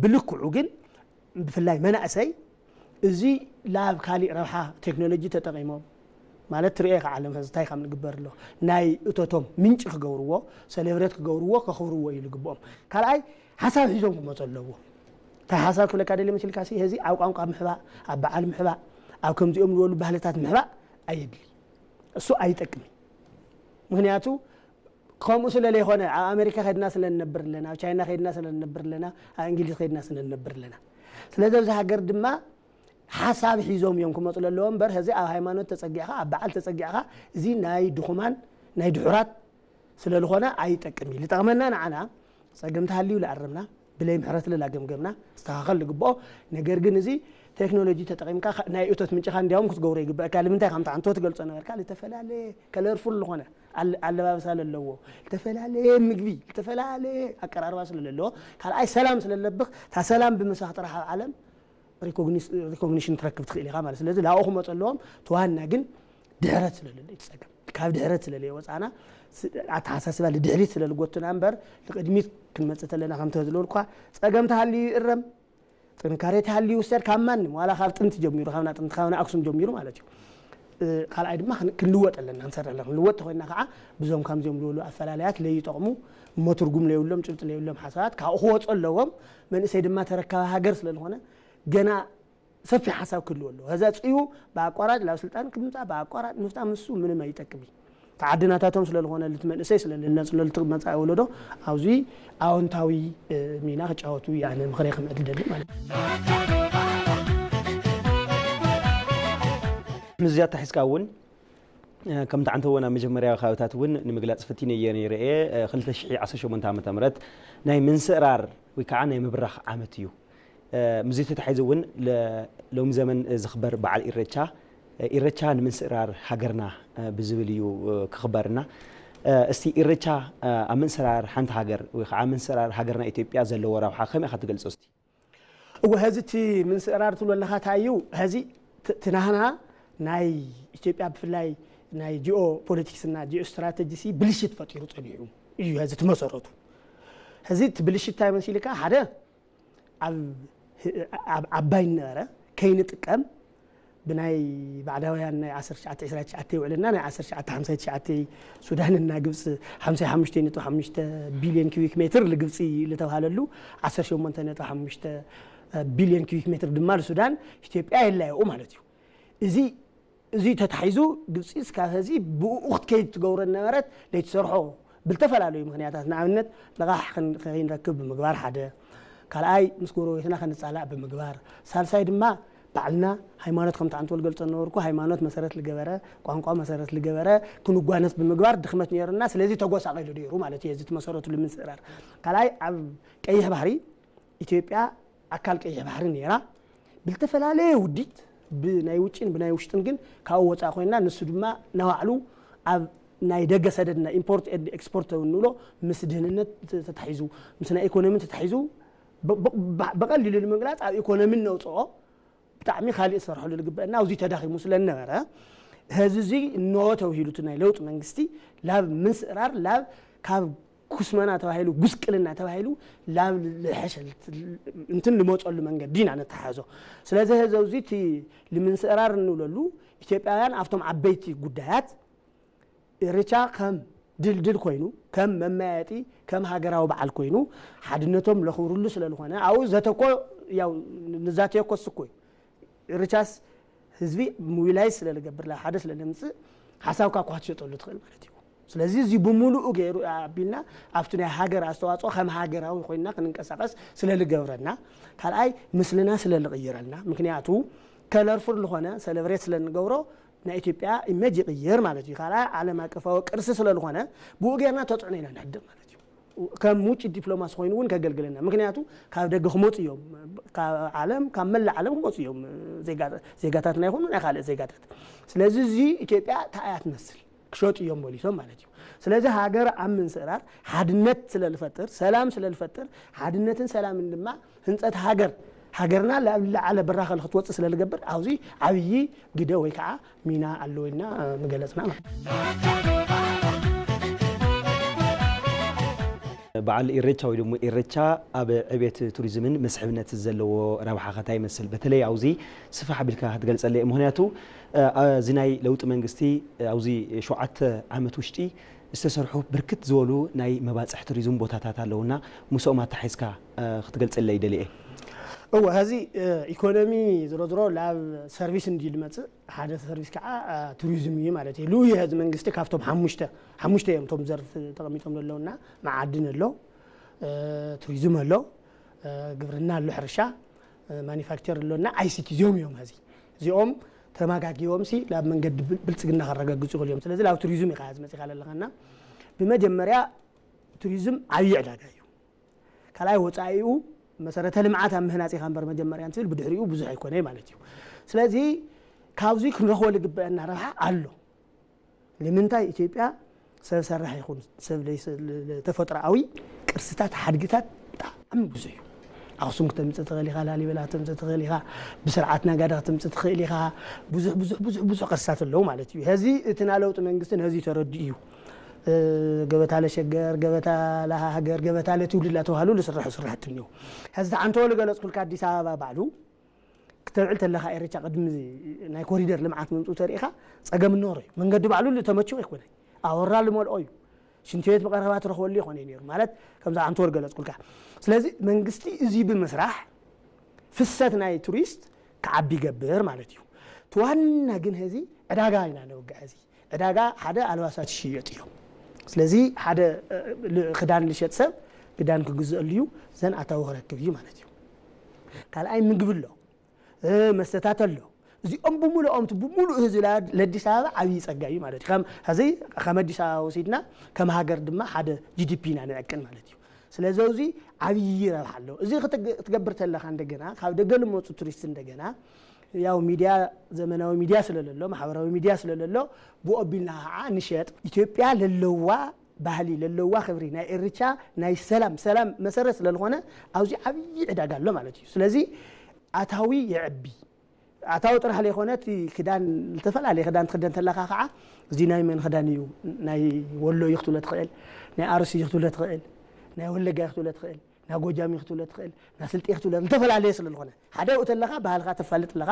ብልክዑ ግን ብፍላይ መናእሰይ እዚ ላብ ካሊእ ረብሓ ቴክኖሎጂ ተጠቒሞም ማለት ትሪኦ ኢኻ ዓለም ኸዚ እንታይ ካብ ንግበር ኣሎ ናይ እቶቶም ምንጪ ክገብርዎ ሰሌብሬት ክገብርዎ ከኽብርዎ እዩ ልግብኦም። ካልኣይ ሓሳብ ሒዞም ክመፁ ኣለዎ። እንታይ ሓሳብ ክብለካ ደሊ መሲልካ ሲ ሀዚ ኣብ ቋንቋ ምሕባእ ኣብ በዓል ምሕባእ ኣብ ከምዚኦም ዝበሉ ባህልታት ምሕባእ ኣየድሊ እሱ ኣይጠቅምን። ምክንያቱ ከምኡ ስለ ለይኮነ ኣብ ኣሜሪካ ከድና ስለ ንነብር ኣለና ኣብ ቻይና ከድና ስለ ንነብር ኣለና ኣብ እንግሊዝ ከድና ስለ ንነብር ኣለና። ስለዚ ኣብዚ ሃገር ድማ ሓሳብ ሒዞም እዮም ክመፁ ለለዎ እምበር ሕዚ ኣብ ሃይማኖት ተፀጊዕካ ኣብ በዓል ተፀጊዕካ እዚ ናይ ድኹማን ናይ ድሑራት ስለ ዝኾነ ኣይጠቅም እዩ ልጠቕመና ንዓና ፀገም ተሃልዩ ልኣረምና ብለይ ምሕረት ልላገምገምና ዝተኻኸል ልግብኦ። ነገር ግን እዚ ቴክኖሎጂ ተጠቒምካ ናይ እቶት ምንጭኻ እንዲያውም ክትገብሮ ይግበእካ። ልምንታይ ከምቲ ዓንቶ ትገልፆ ነበርካ ልተፈላለየ ከለርፉል ዝኾነ ኣለባብሳ ለለዎ ልተፈላለየ ምግቢ ልተፈላለየ ኣቀራርባ ስለ ለለዎ ካልኣይ ሰላም ስለ ለብኽ እታ ሰላም ብምሳኽ ጥራሕ ኣብ ዓለም ሪኮግኒሽን ትረክብ ትኽእል ኢኻ ማለት ስለዚ ላብኡ ክመፁ ኣለዎም። ተዋና ግን ድሕረት ስለ ለሎ ይፀገም ካብ ድሕረት ስለ ለይወፃና ኣተሓሳስባ ልድሕሪት ስለ ልጎቱና እምበር ንቅድሚት ክንመፅእ ተለና ከምተ ዝለልኳ ፀገም ተሃልዩ ይእረም ጥንካሬ ተሃልዩ ይውሰድ ካብ ማንም ዋላ ካብ ጥንቲ ጀሚሩ ካብ ጥንቲ ካብ ኣክሱም ጀሚሩ ማለት እዩ። ካልኣይ ድማ ክንልወጥ ኣለና ክንሰርሕ ኣለና ክንልወጥ ተኮይና ከዓ ብዞም ከምዚኦም ዝበሉ ኣፈላለያት ለይጠቕሙ እሞ ትርጉም ለይብሎም ጭብጢ ለይብሎም ሓሳባት ካብኡ ክወፁ ኣለዎም። መንእሰይ ድማ ተረካቢ ሃገር ስለ ዝኾነ ገና ሰፊሕ ሓሳብ ክህልዎ ኣለዎ። ከዛ ፅዩ ብኣቋራጭ ናብ ስልጣን ክምፃእ ብኣቋራጭ ምፍጣ ምሱ ምንም ኣይጠቅም እዩ። ተዓድናታቶም ስለ ዝኾነ ልቲ መንእሰይ ስለ ልነፅሎ ልቲ መፃኢ ወለዶ ኣብዚ ኣወንታዊ ሚና ክጫወቱ ኣነ ምኽረ ክምዕድ ደሊ ማለት እዩ። ምስዚ ኣታሒዝካ እውን ከምቲ ዓንተዎ ናብ መጀመርያ ከባብታት እውን ንምግላፅ ፈቲነ እየ ነይረ እየ። ክልተ ሽሕ ዓሰርተ ሸሞንተ ዓመተ ምህረት ናይ ምንስእራር ወይ ከዓ ናይ ምብራኽ ዓመት እዩ። ምስዚ ተታሒዙ እውን ሎሚ ዘመን ዝኽበር በዓል ኢረቻ፣ ኢረቻ ንምንስእራር ሃገርና ብዝብል እዩ ክኽበርና። እስቲ ኢረቻ ኣብ ምንስራር ሓንቲ ሃገር ወይ ከዓ ምንስራር ሃገርና ኢትዮጵያ ዘለዎ ረብሓ ከመይ ኢኻ ትገልጾ እስቲ? እወ፣ ሀዚ እቲ ምንስእራር ትብሎ ኣለኻ እንታይ እዩ? ሀዚ ትናህና ናይ ኢትዮጵያ ብፍላይ ናይ ጂኦ ፖለቲክስ እና ጂኦ ስትራቴጂ ሲ ብልሽት ፈጢሩ ፀኒሑ እዩ። ሀዚ ትመሰረቱ ሀዚ እቲ ብልሽት እንታይ መሲልካ ሓደ ኣብ ዓባይ ነበረ ከይንጥቀም ብናይ ባዕዳውያን ናይ ዓሰርተ ትሽዓተ ዕስራ ትሽዓተ ይውዕልና ናይ ዓሰርተ ትሽዓተ ሓምሳ ትሽዓተ ሱዳንና ግብፂ ሓምሳ ሓሙሽተ ነጥቢ ሓሙሽተ ቢልዮን ኪቢክ ሜትር ልግብፂ ልተባሃለሉ ዓሰርተ ሸሞንተ ነጥቢ ሓሙሽተ ቢልዮን ኪቢክ ሜትር ድማ ልሱዳን ኢትዮጵያ የላየኡ ማለት እዩ። እዚ እዚ ተታሒዙ ግብፂ እስካብ ሀዚ ብኡ ክትከይድ ትገብሮ ነበረት ለይትሰርሖ ብልተፈላለዩ ምክንያታት ንኣብነት ልቓሕ ከይንረክብ ብምግባር ሓደ ካልኣይ ምስ ጎረቤትና ከንፃላእ ብምግባር ሳልሳይ ድማ ባዕልና ሃይማኖት ከምቲ ዓንተወል ገልፆ ነበርኩ ሃይማኖት መሰረት ልገበረ ቋንቋ መሰረት ልገበረ ክንጓነፍ ብምግባር ድኽመት ነይርና ስለዚ ተጎሳቒሉ ነይሩ ማለት እዩ እዚ ትመሰረቱ ልምንስእራር ካልኣይ ኣብ ቀይሕ ባህሪ ኢትዮጵያ ኣካል ቀይሕ ባሕሪ ነይራ። ብልተፈላለየ ውዲት ብናይ ውጭን ብናይ ውሽጥን ግን ካብኡ ወፃእ ኮይና ንሱ ድማ ናባዕሉ ኣብ ናይ ደገ ሰደድና ኢምፖርት ኤንድ ኤክስፖርት እንብሎ ምስ ድህንነት ተታሒዙ ምስ ናይ ኢኮኖሚ ተታሒዙ ብቐሊሉ ንምግላፅ ኣብ ኢኮኖሚ እነውፅኦ ብጣዕሚ ካሊእ ዝሰርሐሉ ዝግበአና ኣብዚ ተዳኺሙ ስለነበረ ሀዚ እዚ እነሆ ተብሂሉ እቲ ናይ ለውጢ መንግስቲ ላብ ምስእራር ላብ ካብ ኩስመና ተባሂሉ ጉስቅልና ተባሂሉ ላብ ልሐሸ እንትን ልመፀሉ መንገዲ ኢና ነተሓዞ ስለዚ ሀዚ ኣብዚ እቲ ልምንስእራር እንብለሉ ኢትዮጵያውያን ኣብቶም ዓበይቲ ጉዳያት ኢሬቻ ከም ድልድል ኮይኑ ከም መመያየጢ ከም ሃገራዊ በዓል ኮይኑ ሓድነቶም ለኽብርሉ ስለልኾነ ኣብኡ ዘተኮ ያው ንዛተዮ ኮስ እኮ እዩ ኢሬቻስ ህዝቢ ሞቢላይዝ ስለልገብር ላ ሓደ ስለልምፅእ ሓሳብካ እኳ ትሸጠሉ ትኽእል ማለት እዩ ስለዚ እዚ ብምሉኡ ገይሩ ኣቢልና ኣብቲ ናይ ሃገር ኣስተዋፅኦ ከም ሃገራዊ ኮይና ክንንቀሳቀስ ስለልገብረና ካልኣይ ምስልና ስለልቕይረልና ምክንያቱ ከለርፉል ዝኾነ ሰለብሬት ስለንገብሮ ናይ ኢትዮጵያ ኢሜጅ ይቕይር ማለት እዩ። ካልኣይ ዓለም ኣቀፋዊ ቅርሲ ስለዝኾነ ብኡ ጌርና ተፅዕኖ ኢና ንሕድር ማለት እዩ። ከም ውጭ ዲፕሎማሲ ኮይኑ እውን ከገልግለና ምክንያቱ ካብ ደገ ክመፁ እዮም ካብ ዓለም ካብ መላእ ዓለም ክመፁ እዮም ዜጋታትና ይኹኑ ናይ ካልእ ዜጋታት ስለዚ እዚ ኢትዮጵያ እንታይ እያ ትመስል ክሸጡ እዮም መሊሶም ማለት እዩ። ስለዚ ሃገር ኣብ ምንስእራር ሓድነት ስለልፈጥር ሰላም ስለልፈጥር ሓድነትን ሰላምን ድማ ህንፀት ሃገር ሃገርና ላብ ዝለዓለ በራኸ ንክትወፅእ ስለልገብር ኣብዚ ዓብዪ ግደ ወይ ከዓ ሚና ኣለዎ ኢልና ምገለፅና ማለት እዩ። በዓል ኢሬቻ ወይ ደግሞ ኢሬቻ ኣብ ዕቤት ቱሪዝምን መስሕብነት ዘለዎ ረብሓ ከታይ ይመስል በተለይ ኣብዚ ስፋሕ ቢልካ ክትገልፀለይ ምክንያቱ እዚ ናይ ለውጢ መንግስቲ ኣብዚ ሸውዓተ ዓመት ውሽጢ ዝተሰርሑ ብርክት ዝበሉ ናይ መባፅሕ ቱሪዝም ቦታታት ኣለውና ምስኦም ኣተሓይዝካ ክትገልፀለይ ደልየ። እወ ሀዚ ኢኮኖሚ ዝሮ ዝሮ ላብ ሰርቪስ እንዲ ልመፅእ ሓደ ሰርቪስ ከዓ ቱሪዝም እዩ ማለት እዩ። ልኡ ሀዚ መንግስቲ ካብቶም ሓሙሽተ ሓሙሽተ እዮም እቶም ዘርፍ ተቐሚጦም ዘለውና መዓድን ኣሎ፣ ቱሪዝም ኣሎ፣ ግብርና ኣሎ፣ ሕርሻ፣ ማኒፋክቸር ኣሎ እና ኣይሲቲ እዚኦም እዮም ሀዚ እዚኦም ተማጋጊቦም ሲ ናብ መንገዲ ብልፅግና ከረጋግፁ ይኽእሉ እዮም። ስለዚ ናብ ቱሪዝም ኢኻ ዝመፅኻ ዘለኻና ብመጀመርያ ቱሪዝም ዓብዪ ዕዳጋ እዩ። ካልኣይ ወፃኢኡ መሰረተ ልምዓት ኣብ ምህናፅ ኢኻ እምበር መጀመርያ እንትብል ብድሕሪኡ ብዙሕ ኣይኮነ ማለት እዩ። ስለዚ ካብዚ ክንረኽቦ ዝግበአና ረብሓ ኣሎ። ንምንታይ ኢትዮጵያ ሰብ ሰራሕ ይኹን ሰብ ተፈጥሮኣዊ ቅርስታት ሓድግታት ብጣዕሚ ብዙሕ እዩ። ኣኽሱም ክተምፅእ ትኽእል ኢኻ፣ ላሊበላ ክተምፅእ ትኽእል ኢኻ፣ ብስርዓት ናጋዳ ክተምፅእ ትኽእል ኢኻ። ብዙሕ ብዙሕ ብዙሕ ብዙሕ ቅርስታት ኣለዉ ማለት እዩ። ሀዚ እቲ ናይ ለውጢ መንግስቲ ነዚ ተረዲኡ እዩ። ገበታ ለሸገር፣ ገበታ ለሃገር፣ ገበታ ለትውልድ እናተባህሉ ዝስርሑ ስራሕቲ እኒው። ሀዚ ተዓንተወ ዝገለፅኩልካ ኣዲስ ኣበባ ባዕሉ ክተብዕል ተለኻ ኤረቻ ቅድሚ ናይ ኮሪደር ልምዓት ምምፅኡ ተሪኢኻ ፀገም እነሮ እዩ። መንገዲ ባዕሉ ተመችዎ ኣይኮነ ኣወራ ልመልኦ እዩ። ሽንቲ ቤት ብቀረባ ትረኽበሉ ይኾነ ነይሩ ማለት ከምዚ ዓንተወር ገለፅኩልካ። ስለዚ መንግስቲ እዚ ብምስራሕ ፍሰት ናይ ቱሪስት ክዓቢ ይገብር ማለት እዩ። እቲ ዋና ግን ሀዚ ዕዳጋ ኢና ነውግዕ። ሀዚ ዕዳጋ ሓደ ኣልባሳት ይሽየጡ እዮም። ስለዚ ሓደ ክዳን ልሸጥ ሰብ ክዳን ክግዝአሉ እዩ፣ ዘን ኣታዊ ክረክብ እዩ ማለት እዩ። ካልኣይ ምግቢ ኣሎ፣ መስተታት ኣሎ፣ እዚኦም ብምሉኦም እቲ ብምሉእ ህዝቢ ለኣድ- ለኣዲስ ኣበባ ዓብዪ ፀጋ እዩ ማለት እዩ። ከም ሕዚ ከም ኣዲስ ኣበባ ወሲድና ከም ሃገር ድማ ሓደ ጂ ዲ ፒ ኢና ንዕቅን ማለት እዩ። ስለዚ እዚ ዓብዪ ረብሓ ኣለዎ። እዚ ክትግ- ክትገብር ተለኻ እንደገና ካብ ደገ ልመፁ ቱሪስት እንደገና ያው ሚድያ ዘመናዊ ሚድያ ስለለሎ ማሕበራዊ ሚድያ ስለለሎ ብኡ ኣቢልና ከዓ ንሸጥ። ኢትዮጵያ ለለዋ ባህሊ ለለዋ ክብሪ ናይ እርቻ ናይ ሰላም ሰላም መሰረት ስለዝኾነ ኣብዚ ዓብዪ ዕዳጋ ኣሎ ማለት እዩ። ስለዚ ኣታዊ የዕቢ ኣታዊ ጥራሕ ዘይኮነ እቲ ክዳን ዝተፈላለየ ክዳን ትክደን ተለካ ከዓ እዚ ናይ መን ክዳን እዩ? ናይ ወሎ እዩ ክትብሎ ትኽእል፣ ናይ ኣርሲ እዩ ክትብሎ ትኽእል፣ ናይ ወለጋ እዩ ክትብሎ ትኽእል፣ ናይ ጎጃም እዩ ክትብሎ ትኽእል፣ ናይ ስልጤ ክትብሎ ዝተፈላለየ ስለ ዝኾነ ሓደ ኣብኡ ተለካ ባህልካ ተፋልጥ ኣለካ፣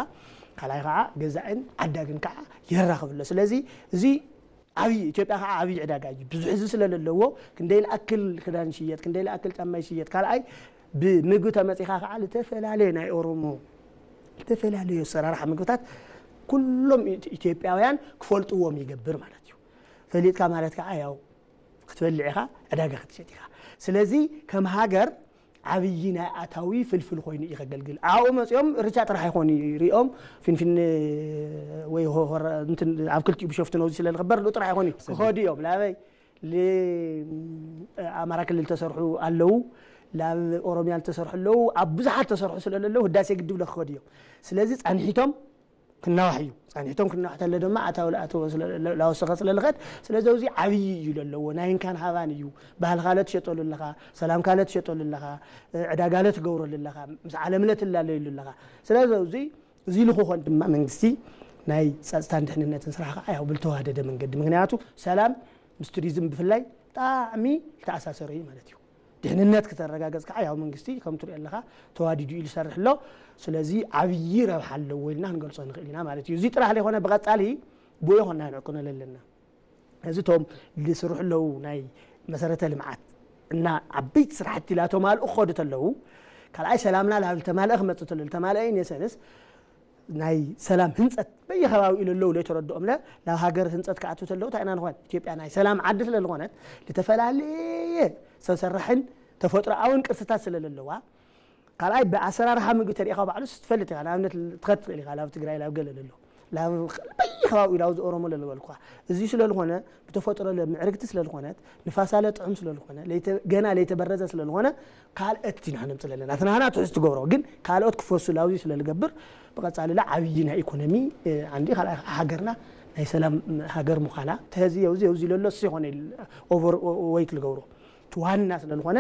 ካልኣይ ከዓ ገዛእን ዓዳግን ከዓ የራኽብ ኣሎ። ስለዚ እዚ ዓብዪ ኢትዮጵያ ከዓ ዓብዪ ዕዳጋ እዩ። ብዙሕ ህዝቢ ስለ ዘለዎ ክንደይ ልኣክል ክዳን ይሽየጥ፣ ክንደይ ልኣክል ጫማ ይሽየጥ። ካልኣይ ብምግቢ ተመፂኻ ከዓ ዝተፈላለየ ናይ ኦሮሞ ዝተፈላለዩ ኣሰራርሓ ምግብታት ኩሎም ኢት- ኢትዮጵያውያን ክፈልጥዎም ይገብር ማለት እዩ። ፈሊጥካ ማለት ከዓ ያው ክትበልዕ ኢኻ፣ ዕዳጋ ክትሸጥ ኢኻ። ስለዚ ከም ሃገር ዓብዪ ናይ ኣታዊ ፍልፍል ኮይኑ እዩ ከገልግል። ኣብኡ መፂኦም ርቻ ጥራሕ ይኾኑ ሪኦም ፊንፊን ወይ ሆ- ሆረ- እንትን ኣብ ክልቲኡ ቢሾፍቱ ነዚ ስለ ዝኽበር ልኡ ጥራሕ ይኾኑ ክኸዱ እዮም ላበይ ል- ኣማራ ክልል ተሰርሑ ኣለዉ፣ ላብ ኦሮሚያ ዝተሰርሑ ኣለዉ፣ ኣብ ብዙሓት ተሰርሑ ስለ ዘለዉ ህዳሴ ግድብ ለክኸዱ እዮም። ስለዚ ፃንሒቶም ክናዋሕ እዩ። ፃንሒቶም ክናዋሕ ተለ ድማ ኣታዊ ለኣተወ ስለ- ላወሰኸ ስለ ልኸድ ስለዚ ኣብዚ ዓብዪ እዩ ለለዎ ናይ እንካን ሃባን እዩ። ባህልካ ለ ትሸጠሉ ኣለኻ፣ ሰላምካ ለ ትሸጠሉ ኣለኻ፣ ዕዳጋ ለ ትገብረሉ ኣለኻ፣ ምስ ዓለም ለ ትላለየሉ ኣለኻ። ስለዚ ኣብዚ እዚ ኢሉ ክኾን ድማ መንግስቲ ናይ ፀፅታን ድሕንነትን ስራሕ ከዓ ያው ብልተዋደደ መንገዲ ምክንያቱ ሰላም ምስ ቱሪዝም ብፍላይ ብጣዕሚ ዝተኣሳሰረ እዩ ማለት እዩ። ድሕንነት ክተረጋገፅ ከዓ ያው መንግስቲ ከም ትሪኦ ኣለካ ተዋዲዱ እዩ ዝሰርሕ ኣሎ። ስለዚ ዓብዪ ረብሓ ኣለዎ ኢልና ክንገልፆ ንኽእል ኢና ማለት እዩ። እዚ ጥራሕ ዘይኮነ ብቐፃሊ ብኡ ይኾና ንዕቅኖ ዘለና እዚ እቶም ዝስርሑ ኣለዉ ናይ መሰረተ ልምዓት እና ዓበይቲ ስራሕቲ ላተማልኡ ክኸዱ ተለዉ ካልኣይ ሰላምና ላብ ዝተማልአ ክመፅእ ተሎ ዝተማልአ ኢነሰንስ ናይ ሰላም ህንፀት በየከባቢኡ ለለዉ ለይተረድኦምለ ናብ ሃገር ህንፀት ክኣትዉ ተለዉ እንታይ ኢና ንኾን ኢትዮጵያ ናይ ሰላም ዓዲ ስለ ዝኾነት ዝተፈላለየ ሰብ ሰራሕን ተፈጥሮኣውን ቅርስታት ስለ ለለዋ ካልኣይ ብኣሰራርሓ ምግቢ ተሪኢኻ ባዕሉስ ትፈልጥ ኢኻ ንኣብነት ትኸድ ትኽእል ኢኻ ናብ ትግራይ ናብ ገለ ለሎ ናብ በይከባቢኡ ናብ ኦሮሞ ለለበልኳ እዚ ስለ ዝኾነ ብተፈጥሮ ምዕርግቲ ስለ ዝኾነት ንፋሳለ ጥዑም ስለ ዝኾነ ገና ለይተበረዘ ስለ ዝኾነ ካልኦት ኢና ክነምፅእ ለለና እቲ ናህና ትሕዝ ትገብሮ ግን ካልኦት ክፈሱ ላብዚ ስለ ዝገብር ብቐፃሊ ላ ዓብዪ ናይ ኢኮኖሚ ዓንዲ ካልኣይ ከዓ ሃገርና ናይ ሰላም ሃገር ምዃና ተዚ የውዚ የውዚ ለሎ ሲ ኾነ ኦቨር ወይት ልገብሮ እቲ ዋና ስለ ዝኾነ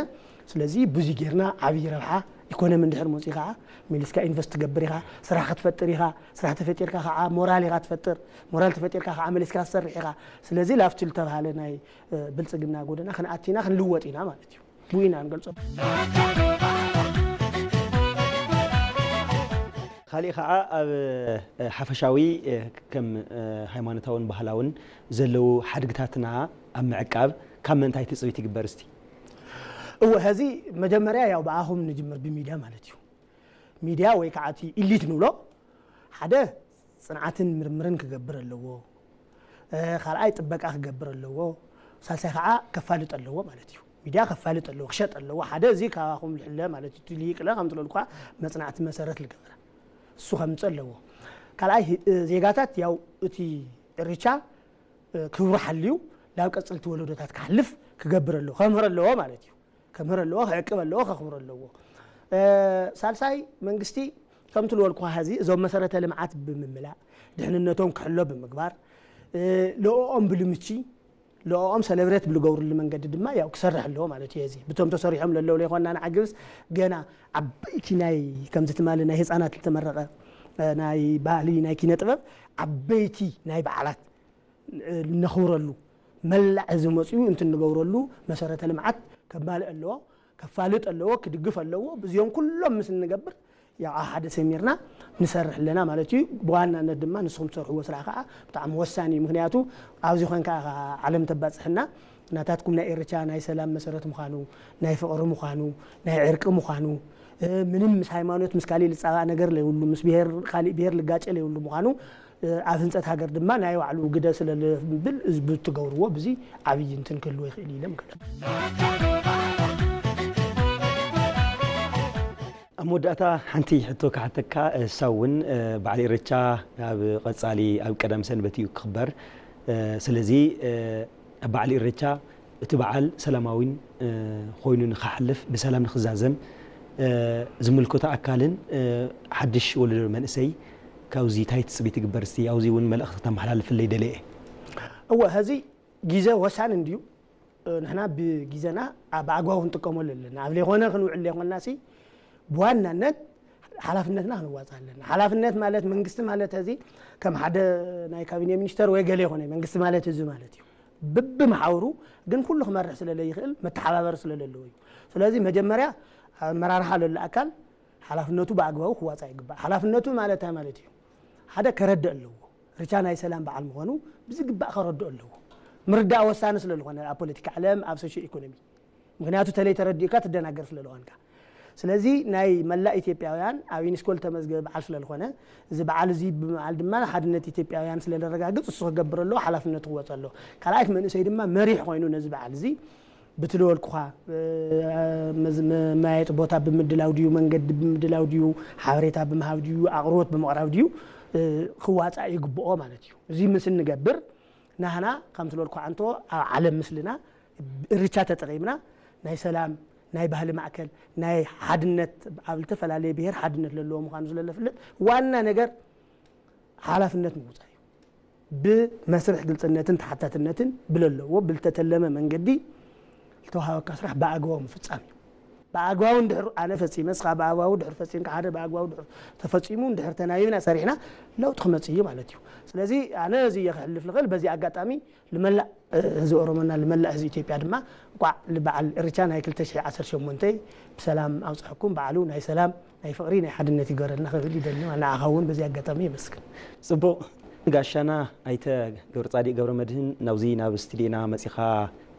ስለዚ ብዙ ጌርና ዓብዪ ረብሓ ኢኮኖሚ እንድሕር መፅኡ ከዓ ሚሊስካ ኢንቨስት ትገብር ኢኻ ስራሕ ክትፈጥር ኢኻ ስራሕ ተፈጢርካ ከዓ ሞራል ኢኻ ትፈጥር ሞራል ተፈጢርካ ከዓ መሊስካ ትሰርሕ ኢኻ ስለዚ ላፍቲ ዝተባሃለ ናይ ብልፅግና ጎደና ክንኣቲና ክንልወጥ ኢና ማለት እዩ ብኡ ኢና ንገልፆ ካሊእ ከዓ ኣብ ሓፈሻዊ ከም ሃይማኖታውን ባህላውን ዘለዉ ሓድግታትና ኣብ ምዕቃብ ካብ ምንታይ ትፅቢት ይግበር እስቲ? እወ ሀዚ መጀመርያ ያው ብኣኹም ንጅምር ብሚድያ ማለት እዩ ሚድያ ወይ ከዓ እቲ ኢሊት ንብሎ ሓደ ፅንዓትን ምርምርን ክገብር ኣለዎ ካልኣይ ጥበቃ ክገብር ኣለዎ ሳልሳይ ከዓ ከፋልጥ ኣለዎ ማለት እዩ ሚድያ ከፋልጥ ኣለዎ ክሸጥ ኣለዎ ሓደ እዚ ካባኹም ልሕለ ማለት እዩ ልይቅለ ከም ትለልኳ መፅናዕቲ መሰረት ልገብረ እሱ ከምፅእ ኣለዎ ካልኣይ ዜጋታት ያው እቲ እርቻ ክብሩ ሓልዩ ናብ ቀፅልቲ ወለዶታት ክሓልፍ ክገብር ኣለዎ ከምህር ኣለዎ ማለት እዩ ከምህር ኣለዎ ክዕቅብ ኣለዎ ከኽብር ኣለዎ ሳልሳይ መንግስቲ ከምቲ ዝበልኩ ሀዚ እዞም መሰረተ ልምዓት ብምምላእ ድሕንነቶም ክሕሎ ብምግባር ለኦም ብልምቺ ለኦም ሰለብሬት ብልገብሩሉ መንገዲ ድማ ያው ክሰርሕ ኣለዎ ማለት እዩ ዚ ብቶም ተሰሪሖም ለለው ለይኮና ንዓግብስ ገና ዓበይቲ ናይ ከምዚ ትማሊ ናይ ህፃናት ዝተመረቀ ናይ ባህሊ ናይ ኪነ ጥበብ ዓበይቲ ናይ በዓላት ነኽብረሉ መላእ ህዝቢ መፅኡ እንትን ንገብረሉ መሰረተ ልምዓት ከማልእ ኣለዎ ከፋልጥ ኣለዎ ክድግፍ ኣለዎ ብዚኦም ኩሎም ምስ እንገብር ያው ኣብ ሓደ ሰሚርና ንሰርሕ ኣለና ማለት እዩ ብዋናነት ድማ ንስኹም ትሰርሕዎ ስራሕ ከዓ ብጣዕሚ ወሳኒ እዩ ምክንያቱ ኣብዚ ኮንካ ኢኻ ዓለም ተባፅሕና ናታትኩም ናይ ኤርትራ ናይ ሰላም መሰረት ምዃኑ ናይ ፍቕሪ ምዃኑ ናይ ዕርቂ ምዃኑ ምንም ምስ ሃይማኖት ምስ ካሊእ ልፃባእ ነገር ለይብሉ ምስ ብሄር ካሊእ ብሄር ልጋጨ ለይብሉ ምዃኑ ኣብ ህንፀት ሃገር ድማ ናይ ባዕሉ ግደ ስለ ልብል እዚ ብትገብርዎ ብዚ ዓብዪ እንትን ክህልዎ ይኽእል ኢለ ምክደ ኣብ መወዳእታ ሓንቲ ሕቶ ክሓተካ፣ እሳ እውን በዓል ኢሬቻ ኣብ ቀጻሊ ኣብ ቀዳም ሰንበት እዩ ክኽበር። ስለዚ ኣብ በዓል ኢሬቻ እቲ በዓል ሰላማዊን ኮይኑ ንኽሓልፍ፣ ብሰላም ንኽዛዘም ዝምልከቶ ኣካልን ሓድሽ ወለዶ መንእሰይ ካብዚ እንታይ ትጽቢት ይግበር? እስቲ ኣብዚ እውን መልእኽቲ ክተመሓላልፍለይ ደለየ። እወ፣ ሕዚ ግዜ ወሳኒ እንድዩ። ንሕና ብግዜና ብኣግባቡ ክንጥቀመሉ ኣለና። ኣብ ዘይኮነ ክንውዕል ዘይኮንና ሲ ብዋናነት ሓላፍነትና ክንዋፃእ ኣለና። ሓላፍነት ማለት መንግስቲ ማለት እዚ ከም ሓደ ናይ ካቢኔ ሚኒስተር ወይ ገለ ይኮነ መንግስቲ ማለት እዚ ማለት እዩ። ብብመሓውሩ ግን ኩሉ ክመርሕ ስለለይኽእል መተሓባበር ስለለለዎ እዩ። ስለዚ መጀመርያ ኣመራርሓ ለሎ ኣካል ሓላፍነቱ ብኣግባቡ ክዋፃእ ይግባእ። ሓላፍነቱ ማለት እንታይ ማለት እዩ? ሓደ ከረድእ ኣለዎ። ርቻ ናይ ሰላም በዓል ምዃኑ ብዝግባእ ከረድኦ ኣለዎ። ምርዳእ ወሳኒ ስለ ዝኾነ ኣብ ፖለቲካ ዓለም ኣብ ሶሽዮ ኢኮኖሚ፣ ምክንያቱ ተለይ ተረዲእካ ትደናገር ስለ ዝኾንካ። ስለዚ ናይ መላእ ኢትዮጵያውያን ኣብ ዩኒስኮ ዝተመዝገበ በዓል ስለ ዝኾነ፣ እዚ በዓል እዚ ብምዓል ድማ ሓድነት ኢትዮጵያውያን ስለ ዘረጋግፅ እሱ ክገብር ኣለዎ፣ ሓላፍነቱ ክወፅ ኣለዎ። ካልኣይት መንእሰይ ድማ መሪሕ ኮይኑ ነዚ በዓል እዚ ብትለወልኩኻ መያየጢ ቦታ ብምድላው ድዩ፣ መንገዲ ብምድላው ድዩ፣ ሓበሬታ ብምሃብ ድዩ፣ ኣቕርቦት ብምቕራብ ድዩ ክዋፃእ ይግብኦ ማለት እዩ። እዚ ምስ እንገብር ናህና ከም ትለወልኩ ዓንቶ ኣብ ዓለም ምስልና እርቻ ተጠቒምና ናይ ሰላም ናይ ባህሊ ማእከል ናይ ሓድነት ኣብ ዝተፈላለየ ብሄር ሓድነት ለለዎ ምዃኑ ስለለፍልጥ ዋና ነገር ሓላፍነት ምውፃእ እዩ። ብመስርሕ ግልፅነትን ተሓታትነትን ብለለዎ ብልተተለመ መንገዲ ዝተዋሃበካ ስራሕ ብኣግባቡ ምፍፃም እዩ። ብኣግባቡ እንድሕር ኣነ ፈፂመ እስኻ ብኣግባቡ ድሕር ፈፂምካ ሓደ ብኣግባቡ ድሕር ተፈፂሙ እንድሕር ተናቢብና ሰሪሕና ለውጢ ክመፅእ እዩ ማለት እዩ። ስለዚ ኣነ እዚ እየ ክሕልፍ ልኽእል። በዚ ኣጋጣሚ ልመላእ ህዝቢ ኦሮሞና ልመላእ ህዝቢ ኢትዮጵያ ድማ እንቋዕ ልበዓል እርቻ ናይ ክልተ ሽሕ ዓሰርተ ሸሞንተ ብሰላም ኣውፅሐኩም። በዓሉ ናይ ሰላም ናይ ፍቕሪ ናይ ሓድነት ይገረልና ክብል ይደሊ። ንዓኻ እውን በዚ ኣጋጣሚ የመስግን። ጽቡቕ ጋሻና ኣይተ ገብረጻዲቅ ገብረመድህን ናብዚ ናብ ስቱዲዮና መጺኻ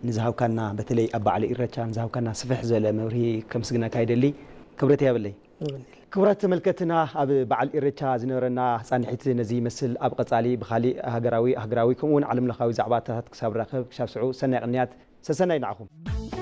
ንዝሃብካና በተለይ ኣብ በዓል ኢረቻ ንዝሃብካና ስፍሕ ዝበለ መብርሂ ከምስግነካ ይደሊ። ክብረት ያብለይ። ክቡራት ተመልከትና ኣብ በዓል ኢሬቻ ዝነበረና ፃንሒት ነዚ ይመስል። ኣብ ቀፃሊ ብካሊእ ሃገራዊ ኣህግራዊ ከምኡውን ዓለም ለኻዊ ዛዕባታት ክሳብ ንራኸብ ክሻብ ስዑ ሰናይ ቅንያት ሰሰናይ ንዓኹም።